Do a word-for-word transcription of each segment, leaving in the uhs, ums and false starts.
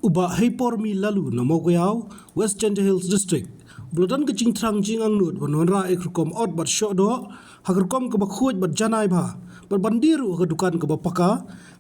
Bah Heipormi Laloo na Mawkaiaw, West Jaintia Hills District, ba la don ka jingthrang jingangnud ban wanrah ïa ka rukom ot bad shoh doh ha ka rukom kaba khuid bad janai bha, bad ban die ruh ha ka dukan kaba paka,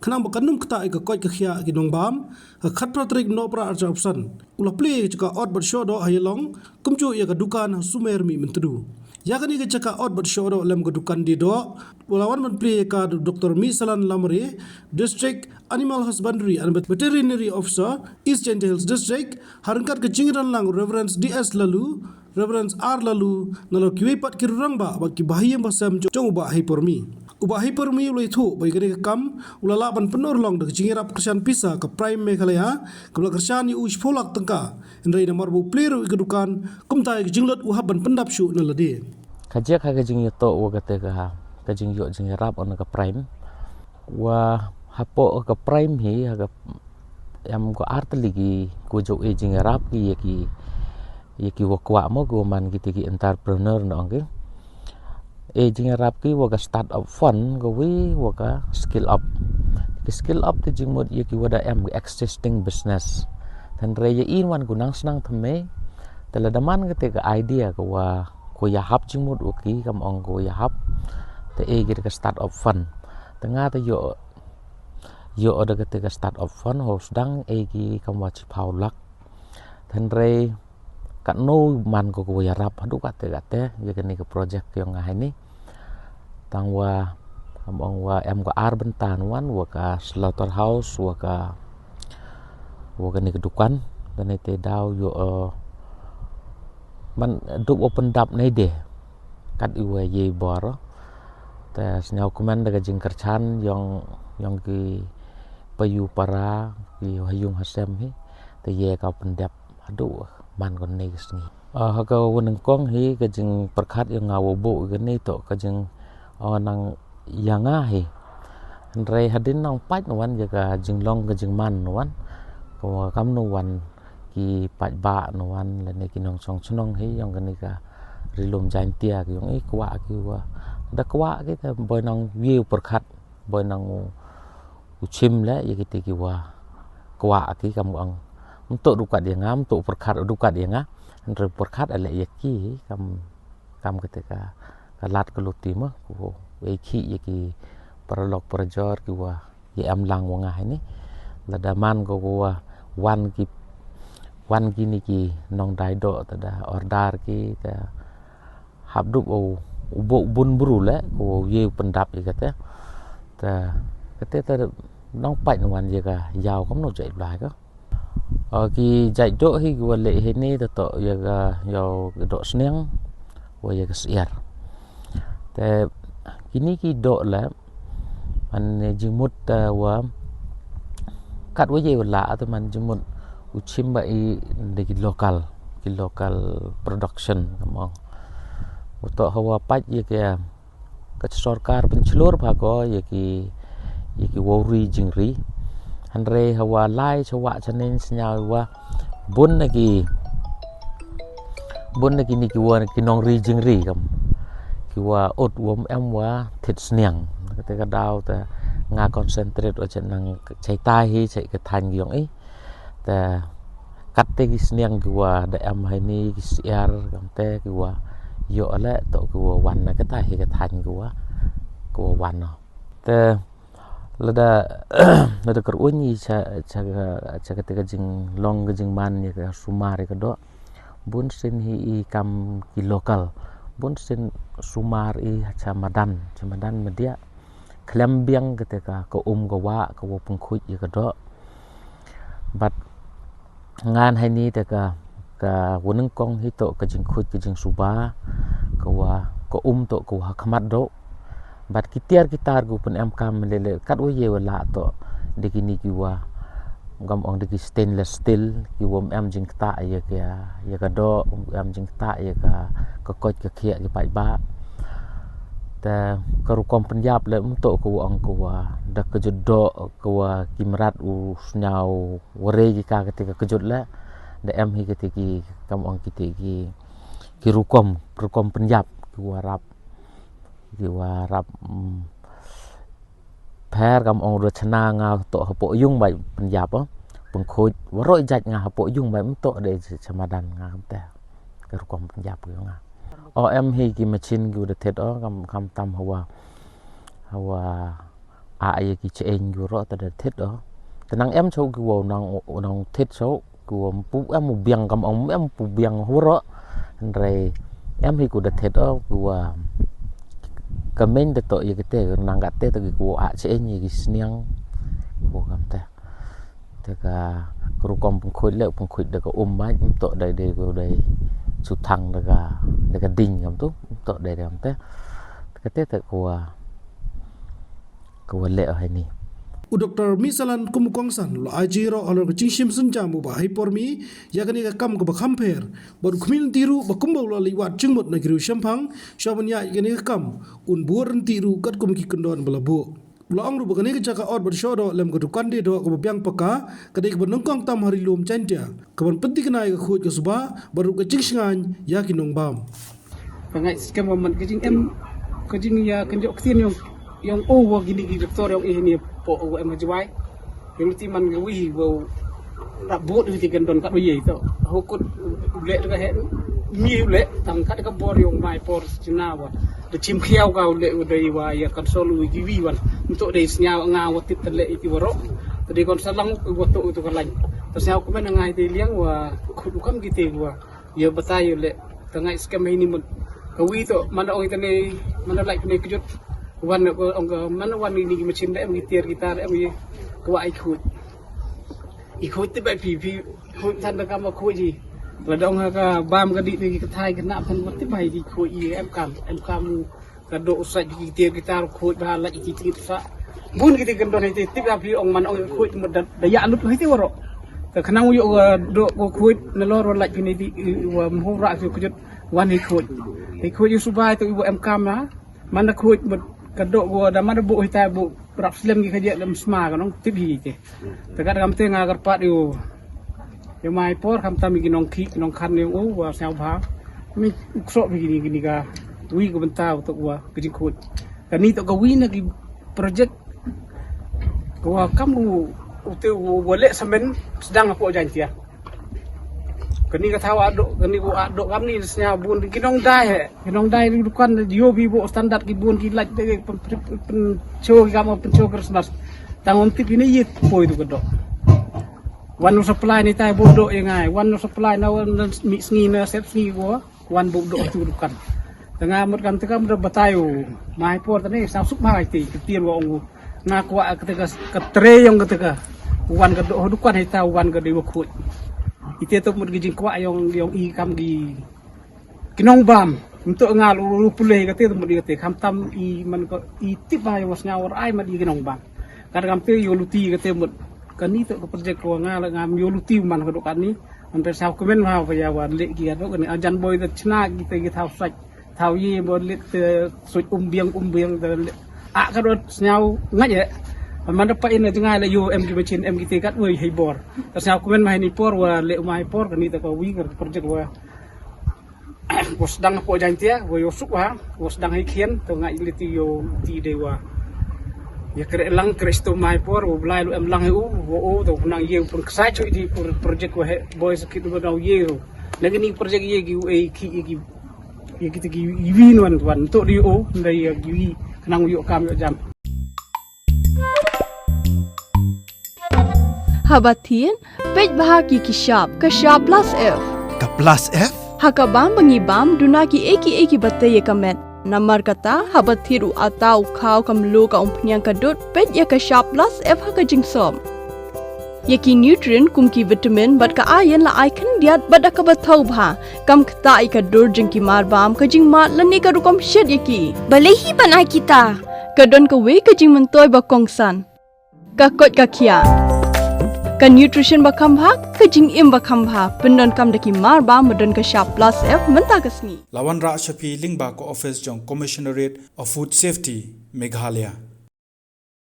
khnang ba kan ym ktah ïa ka koit ka khiah ki nongbam. Ha ka khatphra tarik Nohprah arhajar arphew san, u la plie ïa ka jaka ot bad shoh doh ha Ïalong, kumjuh ïa ka dukan ha Sumer Mihmyntdu. Ïa kane ka jaka ot bad shoh doh lem ka dukan die doh, u la wan ban plie ïa ka da u Doktor Mihsalan Lamare, District Animal Husbandry and Veterinary Officer, East Jaintia Hills District, ha ryngkat ka jingïadon lang u Reverend D S Laloo, Reverend R Laloo, nalor kiwei pat ki rangbah bad ki bahaïing bahasem jong u Bah Heipormi. U Bah Heipormi u la ïathuh ba ïa kane ka kam u la lah ban pynurlong da ka jingïarap kyrshan pisa ka Prime Meghalaya, kaba la kyrshan ïa u shiphew lak tyngka. Hynrei namar ba u plie ruh ïa ka dukan, kumta ïa ka jinglut u hap ban pyndap shuh na lade. Ka jia ka jingïathuh wa kata ka, ka jingïoh jingïarap na ka Prime. Wa hapoh ka Prime hi, ha ka, em, ko ar tylli ki, ko ju e jingïarap ki ïa ki, ïa ki wa kwah mo, ko man kita ki entrepreneur na ong ki. E jingïarap ki wa ka start up fund, ko wi wa ka skill up. Ki skill up te jingmut ïa ki wa da em existing business. Hynrei ïa in wan ko nang snang thymmai, te lada man kata ka idea ka wa ko ïahap jingmut u ki, kam ong ko ïahap. Te e ki da ka start up fund. Te nga te ïoh, ïoh da kata ka start up fund, ho sdang e ki kam wa shiphew lak. Hynrei katno man ko ko ïarap haduh kata kata ïa kane ka project yong nga hini. Tang wa, kam ong wa em ko ar bynta wan, wa ka slaughterhouse, wa ka, wa kane ka dukan, kane te daw ïoh, eh, man dup o pyndap nei de. Kat i wa ïa bor. Te sñiaw kmen da ka jingkyrchan yong, yong ki payu para, ki ha ïung ha sem hi. Te ïa ka pyndap haduh man ko nei ka sngi. Ah, ha ka wa nyngkong hi ka jingpyrkhat yong nga wa buh kane to ka jing, oh, nang ïa nga hi. Hynrei hadien nang pait na wan ïa ka jinglong ka jingman na wan. Ko kam na wan ki paidbah na wan lane ki nongshong shnong hi yong kane ka Ri Lum Jaintia ki yong i kwah ki wa. Da kwah ki te boi nang wi u pyrkhat, boi nang u, u chim le ïa kita ki wa kwah ki, kam ong. Mynta dukat ïa nga, mynta pyrkhat dukat ïa nga. Hynrei pyrkhat ale ïa ki, kam, kam kita ka, ka lad ka luti ma, ko e ki ïa ki paralok parajor ki wa ïa em lang wa nga hini. Lada man ko ko wa wan ki, wan kini ki nongdai doh te da order ki te hap dup u, u buh bun bru le ko ïa pyndap ïa kata. Te kata te nang pait na wan ïa ka ïaw kam no jait blai ka. Ah, ki jait doh hi ki wa leh hini te to ïa ka ïaw doh sniang wa ïa ka syiar. Te kini ki doh le man jingmut te wa kat wa ïa wa la te man jingmut u chim ba i de ki local, ki local production kam ong. U to ha wa pait ïa ka ka sorkar pynchlur bha ko ïa ki, ïa ki wa ri jingri. Hynrei ha wa lai cha wa cha nen sñiaw wa bun na ki, bun na kini ki wa ki nongri jingri kam ki wa ut wa em wa thied sniang. Kata ka daw te nga concentrate wa cha nang chai tai hi cha ka thaiñ ki yong i. Te kat te ki sniang ki wa da em hini ki syiar kam te ki wa ïoh le to ki wa wan na kata hi ka thaiñ ki wa, ki wa wan no. Te lada, lada kyrwoh ngi cha, cha, cha kata ka jinglong ka jingman ïa ka sumar ïa ka doh. Bun sien hi i kam ki local. Bun sien sumar i cha madan, cha madan media. Khlem biang kata ka, ka um ka wa, ka wa pynkhuid ïa ka doh. Bad ngan hini te ka, ka wa nyngkong hi to ka jingkhuid ka jingsuba, ka wa, ka um to ka wa ha khmat doh. Bad ki tiar ki tar ki wa pynemkam le le kat wa ïa wa la to de kini ki wa, kam ong de ki stainless steel, ki wa em jingktah ïa ka, ïa ka doh, em jingktah ïa ka, ka koit ka khiah ki paidbah. Te ka rukom pynïap le mynta ka wa ong ka wa da ka jot doh ka wa ki mrad u sñiaw wa re ki ka kata ka kjut le da em hi kata ki kam ong kata ki, ki rukom, rukom pynïap ki wa rap, ki wa rap, mm, pher kam ong da chna nga to hapoh ïung bai pynïap, oh. Pynkhuid waroh jait nga hapoh yung bai mynto de sha madan nga kamte. Ka rukom pynjap ki nga. O em hi ki machine ki u da thied o kam, kam tam hawa. Hawa a ya ki cheng ki waroh ta da thied o. Tenang em chau ki wa nang, nang thied chau ki wa mpu em u biang kam ong em pu biang waroh. Hynrei em hi ku da thied o ki wa ka main da to ya kite nang kate ta ki ku a cheng ya ki sniang. Ku kamte. Te ka rukom pynkhuid le pynkhuid da ka um bai mynto dei dei ku dei suthang da ka, da ka ding kam tu mynto dei dei kamte. Kate te ku wa, ku wa le o hai ni. U Doktor Misalan kum u kongsan la ai jingïaroh halor ka jingshim synjam u Bah Heipor Mih ïa kane ka kam kaba kham pher bad u khmih lynti ruh ba kumba u la leit wad jingmut na ki riew shemphang sha ban ïaid ïa kane ka kam un bud lynti ruh katkum ki kyndon ba la buh. U la ong ruh ba kane ka jaka ot ban shoh doh lem ka dukan die doh kaba biang paka ka dei kaba nyngkong tam ha Ri Lum Jaiñtia kaban pynthikna ïa ka khuid ka suba bad ruh ka jingshngaiñ ïa ki nongbam. Ka ngai skhem ba man ka jingem ka jingïakynjoh ktien yong, yong o wa kini ki doktor yong i hini po o em ha Jwai. Yong ti man ka wi wa rap bot wi ti kan don kat wi to. Hukut u leh ka he mi u leh tang kat ka bor yong mai por sina wa da chim khiaw ka u leh u dei wa ïa kan sol u ki wi wan. Nto dei sñiaw nga wa tip ta leh i ti waroh. Ta dei kon salang u wa to u to ka lain. Ta sñiaw ku men ngai te liang wa khut u kam ki te wa. Ïa batai ïa leh ta ngai skhem hi ni mut. Ka wi to man da ong ita ne man da lait ne kjut. Wan ko ong ka man da wan ni ki machine da em ki tiar ki tar em ki kwah i khuid. I khuid ti bai phi phi khuid tan da kam khuid ji. La da ong ha ka bam ka di ne ki ka thai ka nap tan ti bai ki khuid i em kam em kam. Ka doh u sait ki tiar ki tar khuid ba lait ki ti sa. Bun ki ti kan don hi ti tip da phi ong man ong khuid mut da da ya lut hi ti waroh. Ka khnang u yoh ka doh ko khuid na lor wa lait phi ni ti wa mhu ra ki kjut wan hi khuid. Hi khuid yu subai to i wa em kam na. Man da khuid mut ka doh ko da man da bu hi ta bu rap slem ki ka je lem sma ka nong tip hi ti. Te ka da kam te nga kar pat yu. Yu mai por kam tam ki nong ki nong khan yu u wa sñiaw bha. Mi u kso phi ki ni ki ni ka wi ka bynta u to wa ka jingkhuid. Kani to ka wi na ki project ka wa kam u u te u wa leh samen sdang hapoh Jaiñtia. Kani ka thaw ado kani u ado kam ni sñiaw bun ki nong dai he ki nong dai ri dukan yo bi bo standard ki bun ki lait de pyn pyn pyn cho ki kam pyn cho Christmas. Tang om tip ini yit poi tu ka do. Wan u supply ni tai bo do ye ngai wan u supply na wan mi sngi na sep sngi ko. Wan buk dok tu dukan. Tengah mut kam tengah mut batai u. Mai por tani sa suk mai ti ketir wa ong. Nga kwah ka tengah ka treyong ka tengah. Wan ka dok dukan hita wan ka dewa khuid. Ite tu mut ki jingkwah yong yong i kam ki. Ki nongbam. Untuk nga lu pulih ka te tu mut i ka te kam tam i man ko i tip ha yong sngaw ai man i ki nongbam. Ka kam te yo luti ka te mut. Kani tu ka projek ko nga la ngam yo luti man ka dok kani. Ampe sa komen ha ba ya wa leh ki ado kani ajan boy da chna ki te ki thaw sach thaw ye bo leh te such um biang um biang da leh. A ka dot sñiaw ngaj ye. Man da pa in da jngai la yo em ki bachin em ki te kat wei hei bor. Ta sñiaw komen ma hei ni por wa leh ma hei por kani ta ka wi ka project wa. Wa sdang hapoh Jaiñtia wa yo suk wa wa sdang hei khian to ngaj leh ti yo ti de wa. Ya kre lang kre sto mai por wa blai lu em lang u wa o to nang ye pun ksai chu di project wa he boy sakit wa dau ye ru. Lagi ni project ye ki u ei ki ye ki ye ki te ki wi nuan wan to di o ndai ya ki wi nang yo kam yo jam. Haba thied, peit bha ki ki shap, ka shap plus F. Ka plus F? Ha ka bam ba ngi bam, duna ki ei ki ei ki ba tei ïa ka met. Namar kata, haba thied u ata u khaw ka mluh ka umphniang ka dud, peit ïa ka shap plus F ha ka jingsop. Ïa ki nutrient kum ki vitamin bad ka iron la ai khyndiat bad da kaba thaw bha. Kam ktah ïa ka dur jong ki mar bam, ka jingmad lane ka rukom shet ïa ki. Balei hi ban ai kita? Ka don kawei ka jingmyntoi ba kongsan. Ka koit ka khiah. Ka nutrition ba kham bha, ka jingim ba kham bha. Pyndonkam da ki mar bam ba don ka shap plus F mynta ka sngi. La wanrah sha phi lyngba ka office jong Commissionerate of Food Safety, Meghalaya.